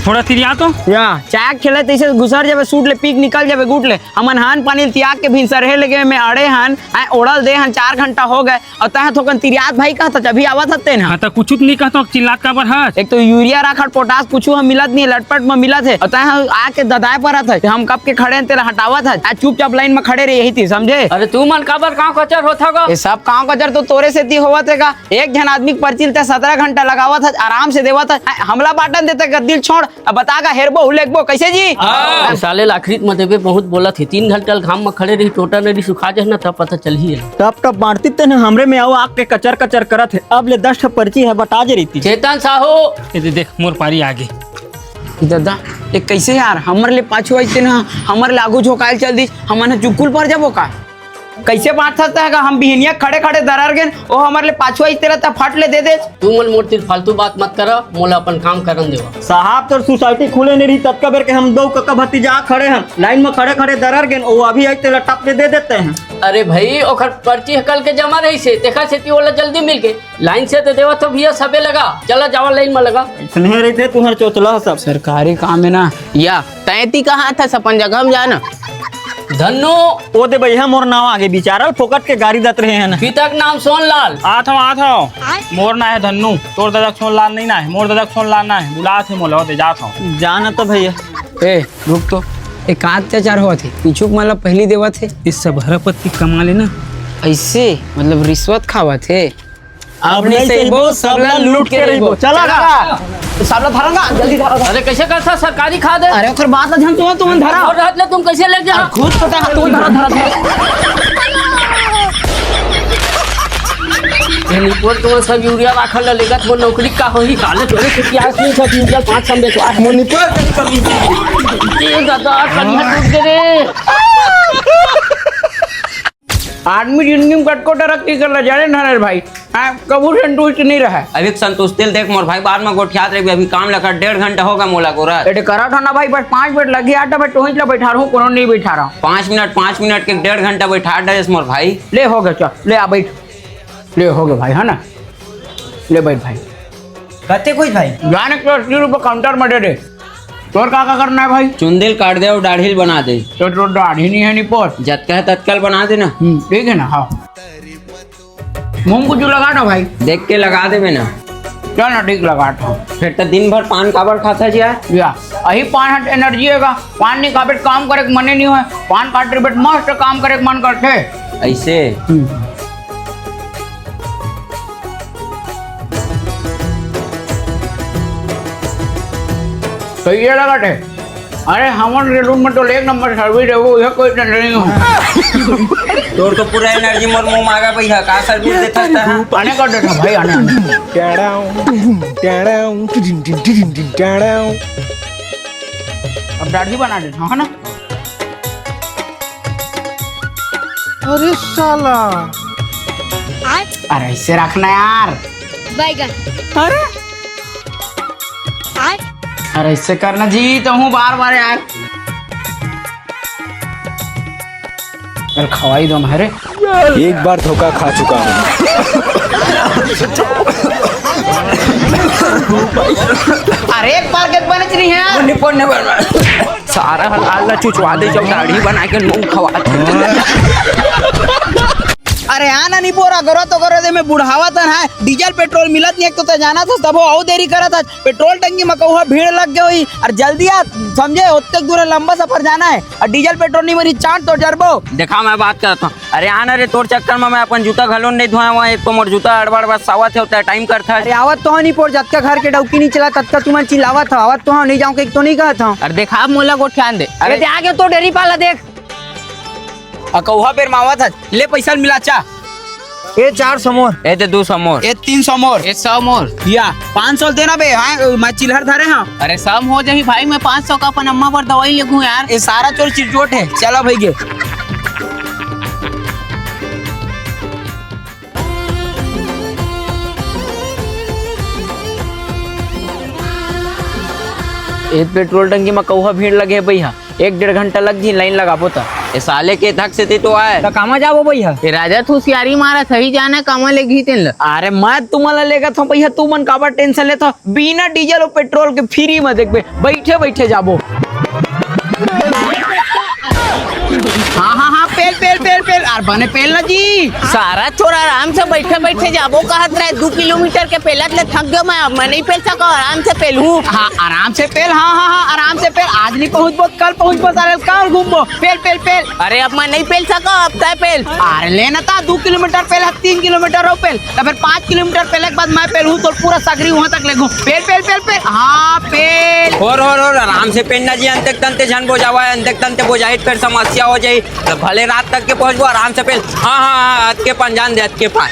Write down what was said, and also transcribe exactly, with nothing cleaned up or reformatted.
थोड़ा तिरिया तो। या, चाक खेले तइसे घुसर जाबे, सूट ले पीक निकल जाबे, गुट ले। हमन हान पानी ल तियाग के भिनसरहे लगे में अड़े हन, आय ओड़ल दे हन, चार घंटा हो गए, अउ तैं ह थोकन तिरियात भाई कहत हच, अभी आवत हस तेन ह। हाँ, त कुछू त नहीं कहत हस, चिल्लात काबर हस? एक तो यूरिया राखड़ पोटास कुछू ह मिलत नहीं, लटपट म मिलत हे, अउ तैं ह आके ददाए परत हच। हम कब के खड़े हन, तेला हटावत हच, आ चुपचाप लाइन म खड़े रह, यही तीर, समझे? अरे तुमन काबर कांव कचर होत हव गा? ये सब कांव कचर तो तोरे सेती होवत हे गा। एक झन आदमी के पर्ची ल तैं सतरा घंटा लगावत हच, आराम से देवत हच, हमला बाटन देते गद्दी ल छोड़। अब बता गा, हेरबो, हुलेकबो, कइसे जी? हाँ। साले ल आखिरी म देबे, बहुत बोलत हे। तीन घंटा ल घाम म खड़े रही, टोटा नरी सुखा जाए ना, तब पता चलही। टप टप बांटती तेन ह हमरे में अउ आके कचर कचर करत हे। अब ले दस ठो पर्ची हे, बटा जे रहितिस। चेतन साहू। ए दे, देख, मोर पारी आगे। ददा, ये कइसे यार? हमर ले पाछू आइस तेन ह, हमर ले आगू झोंकायल चल दिस, हमन ह चुकुल पर जाबो का? कइसे बांटत हस तैं ह गा? हम बिहनिया खड़े-खड़े दरर गेन, ओ हमर ले पाछू आइस तेला त फट ले दे देस। तुमन मोर तीर फालतू बात मत करा, मोला अपन काम करन देवा। साहब, तोर सोसाइटी खुले नइ रही, ततका बेर के हम दो कका भतीजा खड़े हन, लाइन म खड़े-खड़े दरर गेन, ओ अभी आइस तेला टप ले दे देते हैं। अरे भई, ओखर पर्ची ह कल के जमा रहिस हे, तेखर सेती ओला जल्दी मिल गे। लाइन से दे देवत हंव भैया, सबे लगा। चला जावा लाइन म लगा। अइसने रहिथे तुंहर चोचला ह सब। सरकारी काम हे ना। या, तैं एती कहाँ आथस, अपन जगह म जा ना। धन्नू। ओ दे भैया, मोर नाव आगे बिचारल, फोकट के गारी दत रहे हन। पिता के नाम सोनलाल। आत हंव, आत हंव। मोर नाव हे धन्नू। तोर ददा के सोनलाल नहीं नाव हे, मोर ददा के सोनलाल नाव हे। बुलात हे मोला, ओ दे जात हंव। जा ना तो भैया। ए, रुक तो। ए, का अत्याचार होवत हे? पीछू के मतलब पहिली देवत हे। ए सब हरा पत्ती कमा लेना। अइसे? मतलब रिश्वत खावत हे? अब नहीं सहिबो, सबला लूट के रहिबो। चला गा। सबला धरा ना, जल्दी धरा, धरा। अरे, कइसे करथस सरकारी खाद हे? अरे, ओकर बात ला झन तुमन, तुमन धरा। अउ रहत ले तुम कइसे ले जा? खुद पता हे, तुम धरा, धरा, धरा। ये निपोर तुमन सब यूरिया राखल ला लेगत, मोर नौकरी का होही? साले तोरे से प्यास नहीं छट, यूरिया पाँच सौ में बेचवा। मोर निपोर। ए दादा, कनिया टूट गे रे। आदमी जिंदगी म कतको तरक्की कर ले, जाने नरेश भाई, हाँ, कभू संतुष्ट नहीं रहे। अभी संतुष्टि ल देख मोर भाई, बाद म गोठियात रहिबे, अभी काम ल कर, डेढ़ घंटा हो गे मोला गोरत। एदे करत हंव ना भाई, बस पाँच मिनट लगही, आत हंव, मैं तोहिच ला बइठारहूँ, कोनो नहीं बइठारहूँ। पाँच मिनट, पाँच मिनट के डेढ़ घंटा बइठा डरेस मोर भाई। ले हो गे, चल, ले आ बइठ। ले हो गे भाई, हे ना? ले बइठ भाई। कते कुछ भाई? जाने के अस्सी रुपये काउंटर म दे दे। तोर का, का करना हे भाई? चुंदी ल काट दे अउ दाढ़ी ल बना दे। तो, तो दाढ़ी नहीं हे निपोर। जतका हे ततका ल बना दे ना। हम्म, ठीक हे ना, हाँ। मुंह कुछ लगा ना भाई। देख के लगा देबे ना। चल ना, ठीक लगात हंव। फेर त दिन भर पान काबर खाथस यार? या, अही पान ह त एनर्जी हे गा। पान नहीं खाबे त काम करे के मने नहीं होय। पान खात रहिबे त मस्त काम करे के मन करथे। अइसे? हम्म। कइसे लगत हे? अरे, हमर सैलून म तो एक नंबर सर्विस हे, वो यह कोई टेंशन नहीं हो। तोर तो पूरा एनर्जी मोर मुंह म आगे भैया, का सर्विस देथस तैं? आने कर देता भाई, आने, आने। अब दाढ़ी बना देता हूँ, है ना? अरे साला। अरे, इसे रखना यार। बैगन। अरे। अरे, इसे करना जी, तो हूँ बार बार यार। अरे, खवाई दो हमारे। एक बार धोखा खा चुका हूँ। अरे, एक बार के बने नहीं है। सारा हलाल ला चुचवा दे, जब दाढ़ी बना के मुंह खवा दे। अरे आ ना निपोरा, गरो तो गरो दे में बुढ़ावा तन है, डीजल पेट्रोल मिलत नहीं, एक तो तैं जानत हस, तभो अउ देरी करत हस। पेट्रोल टंकी म कहूँ भीड़ लग गई होही, अउ जल्दी आ, समझे, ओतेक दूर हे, लंबा सफर जाना हे, अउ डीजल पेट्रोल नहीं मिली, चाट तो जरबो। देखा, मैं बात करत हूँ, अरे आ ना रे, तोर चक्कर में मैं अपन जूता घलो नहीं धोया हुआ, एक तो मोर जूता अड़बड़ बरसावत हे, उतना टाइम करता है। अरे आवत तो हूँ निपोर, जतका घर के डौकी नहीं चला, ततका तुमन चिल्लावत हव, आवत तो हूँ, नहीं जाऊँ के एक तो नहीं कहत हूँ। अरे देखा, अब मोला गोठियान दे। अरे अरे दे आगे तो डेरी पाला देख। अकौहा बेर मावत हस, ले पैसा मिला चा। ए चार सौ मोर। ए दे दू सौ मोर। ए तीन सौ मोर। ए सौ मोर। या, पाँच सौ देना बे, हाँ, मैं चिल्हर धरे हाँ। अरे सौ में हो जाही भाई, मैं पाँच सौ का अपन अम्मा बर दवाई लेगूँ यार। ए सारा चोर चिरचोट हे, चला भाई गे। ए पेट्रोल टंकी म कौहा भीड़ लगे हे भैया, एक डेढ़ घंटा लग जी लाइन लगाबो त। ए साले के थक से ते तो आए। त कामा जाबो भैया? ए राजा, तू सियारी मारा, सही जाना कामा ले घी तेन ल। अरे मैं तुमन ला लेगत हूँ भैया, तुमन काबर टेंशन लेत हो? बिना डीजल अउ पेट्रोल के फ्री में देखबे, बइठे बइठे जाबो। हाँ हाँ हाँ, पेल पेल पेल पेल, अरे बने पेल ना जी। सारा चोर आराम से बइठे बइठे जाबो कहत रहे, दू किलोमीटर के पेलत ले थक गयो मैं, अब मैं नइ पेल सको, आराम से पेलहूँ। हाँ आराम से पेल, हाँ हाँ हाँ आराम से पेल, आज नइ पहुँचबो त कल पहुँचबो, सारे कल घूमबो। पेल पेल पेल। अरे अब मैं नइ पेल सको, अब तय पेल। अरे लेना ता दू किलोमीटर पेल, तीन किलोमीटर हो पेल, त फेर पाँच किलोमीटर पेले के बाद मैं पेलहूँ, तोर पूरा सगरी उहाँ तक लेगहूँ। पेल पेल पेल पेल, हाँ पेल। होर होर होर, आराम से पेल ना जी, अंते तंते झन बोजावा, अंते तंते बोजाही त फेर समस्या हो जाही। त भले रात तक के पहुँचबो, आराम से पेल। हाँ हाँ हाँ, अतके पान जान दे, अतके पान।